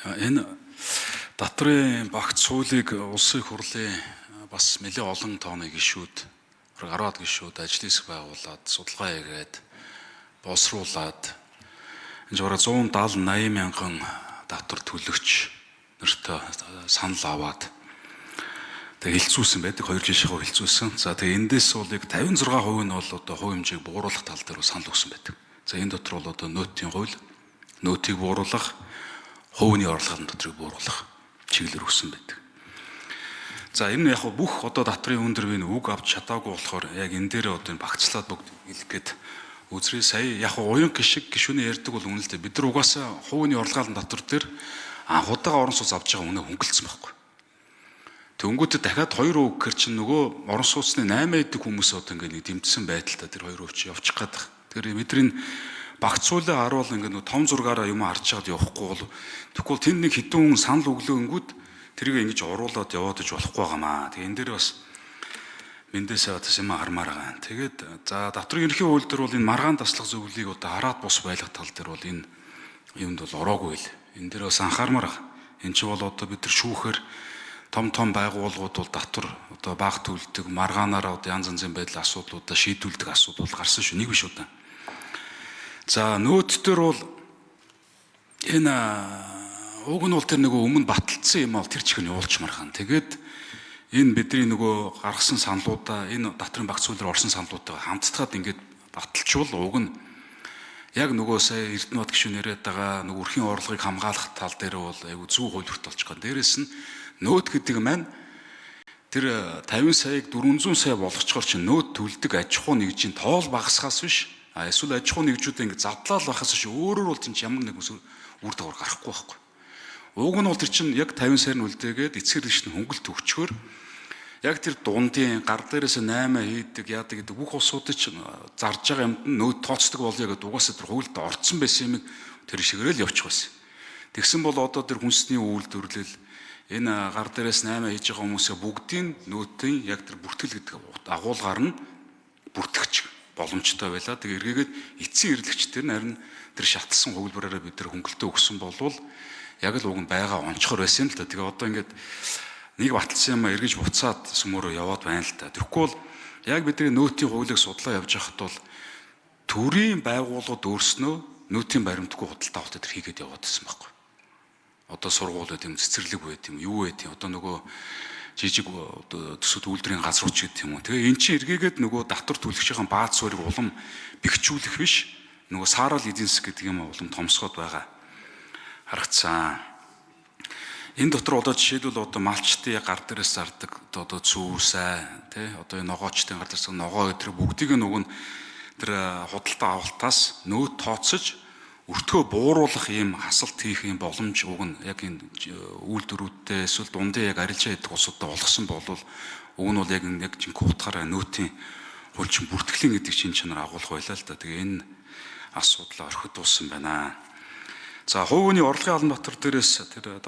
Энэ датрын багц хуулийг улсын их хурлын бас нэлээд олон тооны гишүүд, 10-аад гишүүд ажлын хэсэг байгуулад, судалгаа хийгээд, боловсруулад энэ бараг 170 80 мянган татвар төлөгч нартай санал аваад тэг хилцүүлсэн байдаг. 2 жил шахуу хилцүүлсэн. За тэгээ эндээс бол яг 56% нь бол одоо хувь хэмжээг бууруулах тал дээр санал өгсөн байдаг. За энэ дотор бол одоо нөөтийн хууль, нөөтийг бууруулах, хувийн орлогын дотрыг бууруулах чиглэлээр өгсөн байдаг. За энэ яг бүх одоо татврын өндөр би үг авч чадаагүй болохоор яг энэ дээр одоо энэ багцлаад бүгд хэлэх гээд үзрээ. Сая яг уян гişиг гişүний ярьдаг бол үнэ л дээ. Бид нар угаасаа хувийн орлогын татвар дээр анх удаага орон сууц авч байгаа үнэ хөнгөлцсөн байхгүй. Тэнгүүтээ дахиад 2% гэхэр чинь нөгөө орон сууцны 8 эдэг хүмүүс одоо ингээд нэг дэмжсэн байдалтай тэр 2% чи явчих гээд байх. Тэр бидний багц хуулиа харуул ингээд нөгөө том зургаараа юм харж чад явахгүй бол тэгэхгүй тэнд нэг хідэн хүн санал өглөөнгүүд тэрийг ингэж оруулаад яваад иж болохгүй байгаамаа. Тэгээ энэ дээр бас мэндээсээ бас юм хармаар байгаа. Тэгээд за татврын ерөнхий хууль дээр бол энэ маргаан таслах зөвлөлийг одоо хараад бус байлгах тал дээр бол энэ юмд бол ороогүй л. Энэ дээр бас анхаармаар байгаа. Энэ чи бол одоо бид нар шүүхээр том том байгууллагууд бол татвар одоо бага төлдөг, маргаанаараа одоо янз янзын байдлаар асуудлуудаа шийдвүлдэг асуудал гарсан шүү. Нэг биш удаа. За нөөт төр бол энэ уг нь бол тэр нөгөө өмнө баталдсан юм аа тэр чих нь явуулчмаар хан. Тэгээд энэ бидний нөгөө гаргасан саналуудаа энэ татврын багц хуулиар орсон саналуудаа хамтдаад ингээд баталчвал уг нь яг нөгөө сая Эрдэнэбат гишүүн яриад байгаа нөгөө өрхийн орлогыг хамгаалах тал дээр бол айгүй зөв хувилбарт болчих гоо. Дээрээс нь нөөт гэдэг маань тэр 50 саяыг 400 сая болгочхоор чинь нөөт төлдөг аж ахуй нэгжийн тоол багасхаас биш эсвэл аж ахуй нэгжүүдээ ингэ задлал байхаас биш өөрөөр бол тийм ямар нэг үр дагавар гарахгүй байхгүй. Уг нь бол тэр чинь яг 50 саяар нь үлдээгээд эцэг хэрэгч нь хөнгөлт өгчхөөр яг тэр дундын гар дээрээс 8 хийдэг яадаг гэдэг бүх улсуудыг чинь зарж байгаа юмд нь нөөт тооцдог болъё гэдэг угаасаа тэр хуульд орцсон байсан юм тэр шигээрэл явчих байсан. Тэгсэн бол одоо тэр хүнсний үйлдвэрлэл энэ гар дээрээс 8 хийж байгаа хүмүүсээ бүгдийн нөөтийн яг тэр бүртгэл гэдэг агуулгаар нь бүртгэж боломжтой байлаа. Тэгээ эргээгээд эцсийн эрэлгчдэр нь харин тэр шаталсан хувилбараараа бид тэр хөнгөлтөө өгсөн болвол яг л уг нь байгаа онцгой байсан юм л та. Тэгээ одоо ингээд нэг баталсан юм эргэж буцаад сүмөрөө яваад байна л та. Тэгэхгүй бол яг бидний нөөтийн хуулийг судлаа явж байхад бол төрийн байгууллагууд өөрснөө нөөтийн баримтгүй худалдаа авалт тэр хийгээд яваад байсан байхгүй. Одоо сургууль байт юм, цэцэрлэг байт юм, юу байт юм. Одоо нөгөө жижиг төсөв үйлдвэрийн газрууд ч гэдэг юм уу. Тэгээ эн чинь эргээгээд нөгөө татвар төлөгчийн бааз суурийг улам бэхжүүлэх биш. Нөгөө саарал эдийн засаг гэдэг юм улам томсгоод байгаа харагдсан. Энэ дотор одоо жишээлбэл одоо малчдын гар дээрээс зардаг одоо цүүсай тий одоо энэ ногоочдын гар дээрээс ногоо өдр бүгдийг нөгөө нь тэр худалдаа авалтаас нөөт тооцож өртгөө бууруулах ийм хасалт хийх юм боломж уг нь яг энэ үйлдвэрүүдтэй эсвэл дундын яг арилжаа хийдэг улсуудад олгосон болвол уг нь бол яг яг жинхэнэ утгаараа нөөтийн хуулчин бүртгэлийн гэдэг чин чанар агуулах байлаа л да. Тэгээ энэ асуудал орхидуулсан байна. За хувийн орлогын албан татвар дээрээс тэр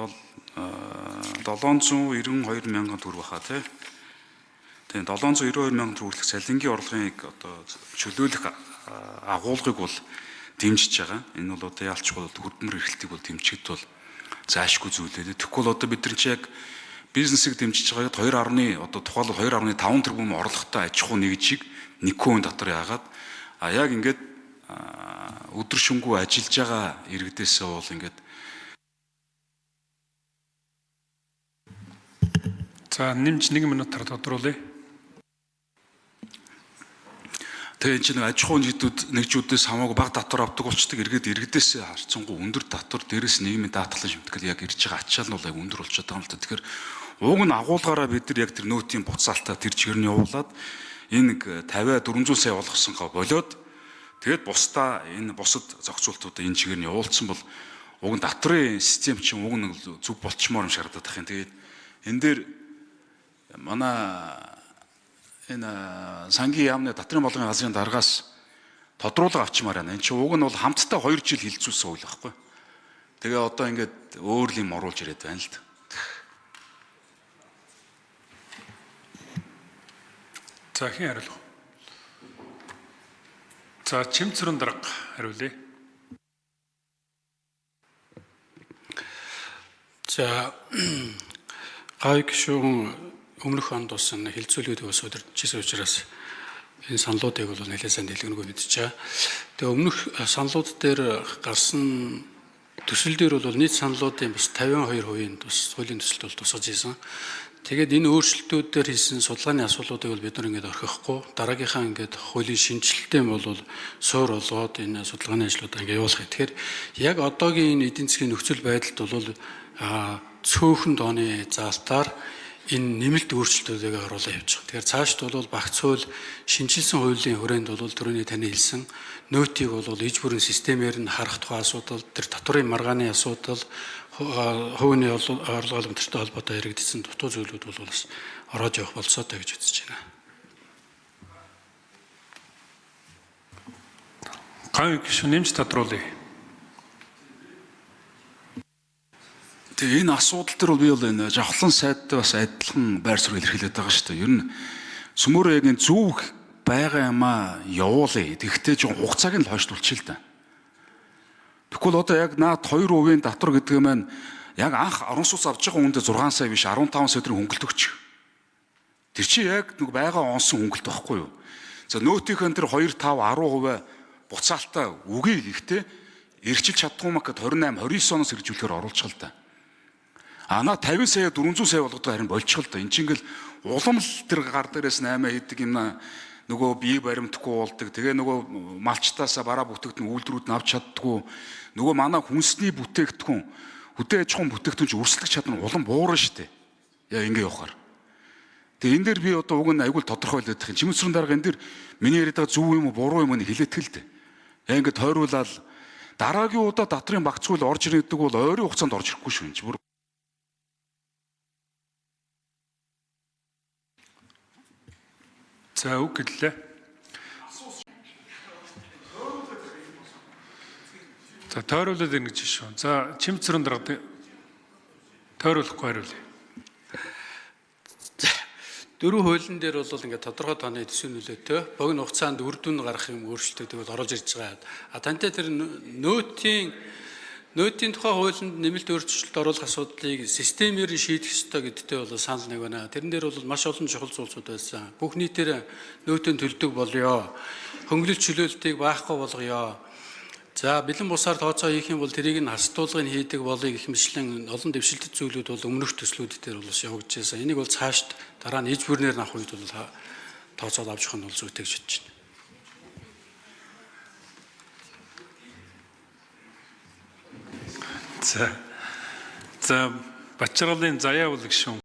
792 мянган төгрөг баха тий. Тийм 792 мянган төгрөг хүртэлх цалингийн орлогыг одоо чөлөөлөх агуулгыг бол дэмжиж байгаа. Энэ бол одоо яалчгүй бол хөдөлмөр эрхлэлтийг бол дэмжихэд бол заашгүй зүйл ээ. Тэгэхгүй бол одоо бид нар чи яг бизнесийг дэмжиж байгаад 2.1 одоо тухайлбал 2.5 тэрбум орлоготой аж ахуй нэгжийг 1% дотор яагаад а яг ингээд өдөр шөнөгүй ажиллаж байгаа иргэдээсээ бол ингээд За нэмж 1 минутаар тодруулъя. Тэгээ энэ чинь аж ахуйн нэгжүүдээс хамаагүй бага татвар авдаг болчдөг. Эргээд иргэдээс харцсангуу өндөр татвар дээрээс нийгмийн даатгалын шимтгэл яг ирж байгаа ачаал нь бол яг өндөр болчиход байгаа юм л та. Тэгэхээр уг нь агуулгаараа бид нар яг тэр нөөтийн буцаалтаа тэр чигээр нь явуулаад энэ нэг 50 400 сая болгосонхоо болоод тэгээд бусдаа энэ бусад зохицуултуудаа энэ чигээр нь явуулсан бол уг нь татврын систем чинь уг нь зөв болчмоор юм шиг харагдаад байх юм. Тэгээд энэ дээр манай энэ сангийн яамны татврын болгон газрын даргаас тодруулга авчмаар байна. Энэ чинь уг нь бол хамтдаа 2 жил хилцүүлсэн хууль байхгүй. Тэгээ одоо ингээд өөр юм оруулж ирээд байна л да. За хэн хариулах? За Чимцэрэн дарга хариулъя. За, ГАВ гишүүн өмнөх онд бас энэ хэлэлцүүлгүүдийг бас удирдчихсан учраас энэ саналуудыг бол нэлээд сайн дэлгэрэнгүй мэдчихье. Тэгээ өмнөх саналууд дээр гарсан төсөл дээр бол нийт саналуудын бас 52% бас хуулийн төсөлд бол тусгаж исэн. Тэгээд энэ өөрчлөлтүүд дээр хийсэн судалгааны асуултуудыг бол бид нар ингээд орхихгүй дараагийнхаа ингээд хуулийн шинэчлэлтийн бол суур болгоод энэ судалгааны ажлуудаа ингээд явуулах. Тэгэхээр яг одоогийн энэ эдийн засгийн нөхцөл байдалд бол цөөхөн тооны заалтаар энэ нэмэлт өөрчлөлтүүдийг оруулаад явж байгаа. Тэгэхээр цаашд бол багц хууль шинэчилсэн хуулийн хүрээнд бол түрүүний таны хэлсэн нөөтийг бол иж бүрэн системээр нь харах тухай асуудал, тэр татварын маргааны асуудал, хувийн орлого албан холбоотой яригдсан дутуу зүйлүүд бол бас ороод явах болцоотой гэж үзэж байна. Гавь гишүүн нэмж тодруулъя. Тэгээ энэ асуудал дээр бол би бол энэ жавхлан сайдтай бас адилхан байр суурь илэрхийлээд байгаа шүү дээ. Ер нь сүмөрөө яг энэ зөв байгаа юмаа явуулъя. Тэгэхдээ жоо хугацааг нь л хойшлуулчих л да. Тэгвэл одоо яг наад 2% татвар гэдэг маань яг анх орон сууц авч байгаа хүндээ 6 сая биш 15 сая төгрөг хөнгөлт өгч. Тэр чи яг нэг байгаа онсон хөнгөлт байхгүй юу? За нөөтийнхэн тэр 2 5 10% буцаалтаа үгүй гэхдээ эрчилж чаддгүй мак гэд 28 29 оноос хэрэгжүүлэхээр оруулчих л да. А наа 50 сая 400 сая болгодог харин болчих л да. Энд чинь ингээл улам л тэр гар дээрээс 8 хийдэг юм нөгөө бие баримтахгүй болдог. Тэгээ нөгөө малчтаасаа бараа бүтээгдэхүүн үйлдвэрүүд нь авч чаддгүй. Нөгөө манай хүнсний бүтээгдэхүүн хөдөө аж ахуйн бүтээгдэхүүн чи өрсөлдөх чадвар нь улам буурна шүү дээ. Яа ингэ явахаар. Тэгээ энэ дээр би одоо уг нь айгуул тодорхой байлаад их юм. Чимэцрэн дарга энэ дээр миний яриад байгаа зөв юм уу буруу юм уу хэлээтгэл л дээ. Яа ингэ тойруулаад дараагийн удаа датрын багц хууль орж ирнэ гэдэг бол ойрын хугацаанд орж ирэхгүй шүү энэ чи бүр. За үг гэлээ. За тойруулаад ирнэ гэж шүү. За Чимцрэн дарга тойруулахгүй хариулъя. Дөрвөн хуулийн дээр бол ингээд тодорхой тооны төсөв нөлөөтэй богино хугацаанд үр дүн гарах юм өөрчлөлтүүдийг бол оруулж ирж байгаа. А тантай тэр нөөтийн тухай хуулинд нэмэлт өөрчлөлт оруулах асуудлыг системээр нь шийдэх ёстой гэдэгтэй бол санал нэг байна. Тэрэн дээр бол маш олон чухал зүйлсүүд байсан. Бүх нийтээр нөөтийн төлдөг болёо. Хөнгөлөлт чөлөөлтийг баахгүй болгоё. За бэлэн бусаар тооцоо хийх юм бол тэрийг нь хастуулгыг хийдэг болыг гэх мэтлэн олон дэвшилтэт зүйлүүд бол өмнөх төслүүд дээр бол явагдаж байсан. Энийг бол цаашд дараа нь иж бүрнээр авах үед бол тооцоол авч явах нь бол зүйтэй гэж бодож байна. За Бачаргалын Заяа бүлэг гишүүн.